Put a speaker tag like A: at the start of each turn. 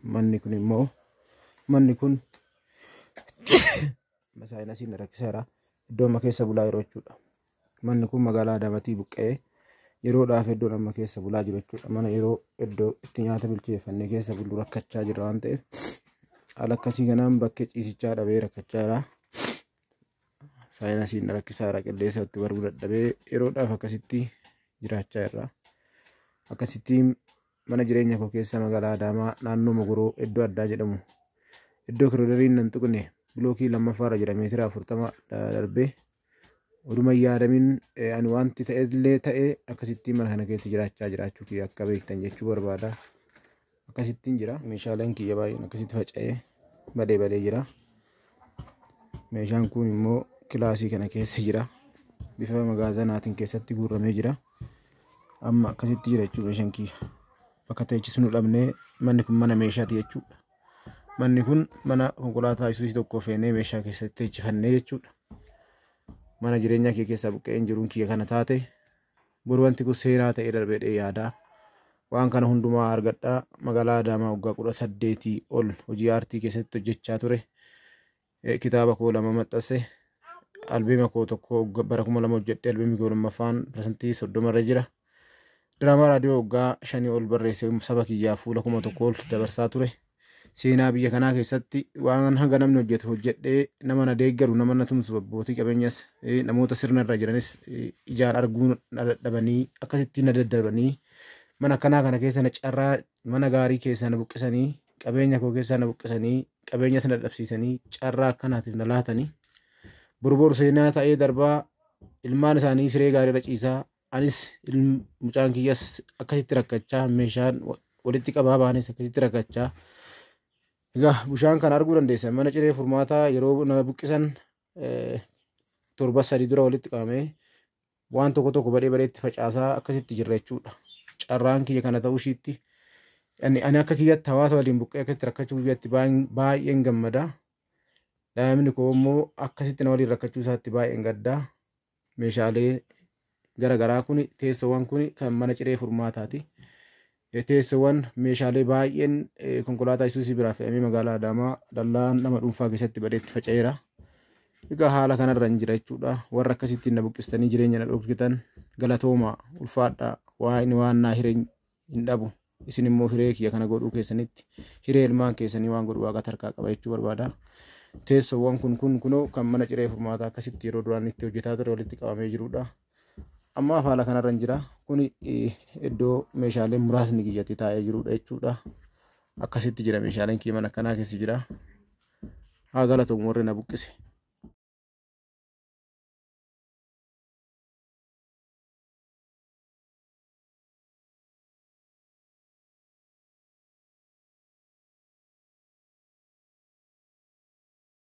A: Manni kun immoo manni kun saayinasiin na rakkiseera. Iddoo amma keessa bulaa jiru jechuudha. Manni kun magaalaa Adaamaatii buqqa'ee yeroodhaaf iddoo amma keessa bulaa jiru jechuudha. Mana yeroo iddoo itti nyaata bilcheeffannee keessa bullu rakkachaa jira waan ta'eef haala akkasii kanaan bakkee ciisichaa dhabee rakkachaa jira. Saayinasiin na rakkisaa jira, qilleensa itti barbuu dadhabee yeroodhaaf akkasitti jiraachaa jira. Akkasitti mana jireenya koo keessa magaalaa Adaamaa naannoo Mogoroo iddoo addaa jedhamu iddoo koriidariin nan tuqne bilookii lammaffaarra jira, meetira 40 darbee oduma hin yaadamin ani wanti ta'ellee ta'ee akkasitti mana kana keessa jiraachaa jiraachuu kiyya akka beektan jechuu barbaada. Akkasittiin jira. Meeshaaleen kiyya baay'een akkasitti faca'ee badee badee jira. Meeshaan kun immoo kilaasii kana keessa jira. Bifa magaazanaatiin keessatti guuramee jira. Amma akkasitti jira jechuudha meeshaan kiyya. Bakka teechisnu dhabnee manni kun mana meeshaati jechuudha. Manni kun mana konkolaataa Isuuzii tokko feenee meeshaa keessatti teechifannee jechuudha. Mana jireenyaa kee keessaa buqqa'een jiruun kiyya kana taate boru wanti kun seenaa ta'ee darbee yaadaa. Waan kana hundumaa argadhaa. Magaalaa Adaamaa waggaa 18 ol hojii aartii keessatti hojjechaa ture. Kitaaba koo 2 maxxanse. Albeema koo tokko bara 2000 hojjedhe. Albeemni koo lammaffaan 30% irra jira. Diraamaa raadiyoo waggaa 5 ol barreesse saba kiyyaa fuula 1000 ol dabarsaa ture. Seenaa biyya kanaa keessatti waan hanga namni hojjetu hojjedhee nama na deeggaru, nama na tumsu, abbootii qabeenyas namoota sirna irra jiranis ijaan arguu na dadhabanii akkasitti na daddarbanii mana akkanaa kana keessa na carraa mana gaarii keessa na buqqisanii, qabeenya koo keessa na buqqisanii, qabeenya sana dadhabsiisanii carraa akkanaatiif na laatanii boru boru seenaa ta'ee darbaa. Ilmaan isaanii siree gaarii irra ciisaa, anis mucaan kiyyas akkasitti rakkachaa, meeshaan walitti qabaa baanis akkasitti rakkachaa. Egaa bishaan kana arguu dandeessan. Mana ciree furmaataa yeroo na buqqisan torba 3 dura walitti qabamee waan tokko tokko badhee badheetti facaasaa akkasitti jirra jechuudha. Carraan kiyya kana ta'uu ishiitti ani akka kiyyatti hawaasa waliin buqqee akkasitti rakkachuu kiyyatti baay'een gammada. Daa'imni koo immoo akkasitti na waliin rakkachuu isaatti baay'een gaddaa. Meeshaalee garaagaraa kun, teessoowwan kun kan mana ciree furmaataati. Teessoowwan meeshaalee baay'een konkolaataa Isuuzii biraa fe'amee magaalaa Adaamaa dallaa nama dhuunfaa keessatti badeetti faca'eera. Egaa haala kanarra hin jira jechuudha. Warra akkasittiin na buqqistanii jireenya na dhorkitan galatooma, ulfaadhaa. Waa inni waan naa hiree hin dhabu. Isin immoo hiree kiyya kana godhuu keessanitti hiree ilmaan keessanii waan godhu waaqa harkaa qaba jechuu barbaada. Teessoowwan kun kun kunoo kan mana ciree furmaataa akkasitti yeroo duraan itti hojjetaa ture walitti qabamee jirudha. Amma haala kanarra hin jira. Kun iddoo meeshaaleen muraasni kiyyatti taa'ee jirudha jechuudha. Akkasitti jira meeshaaleen kiyya mana akkanaa keessa jira. Haa galatoomu warri na buqqise.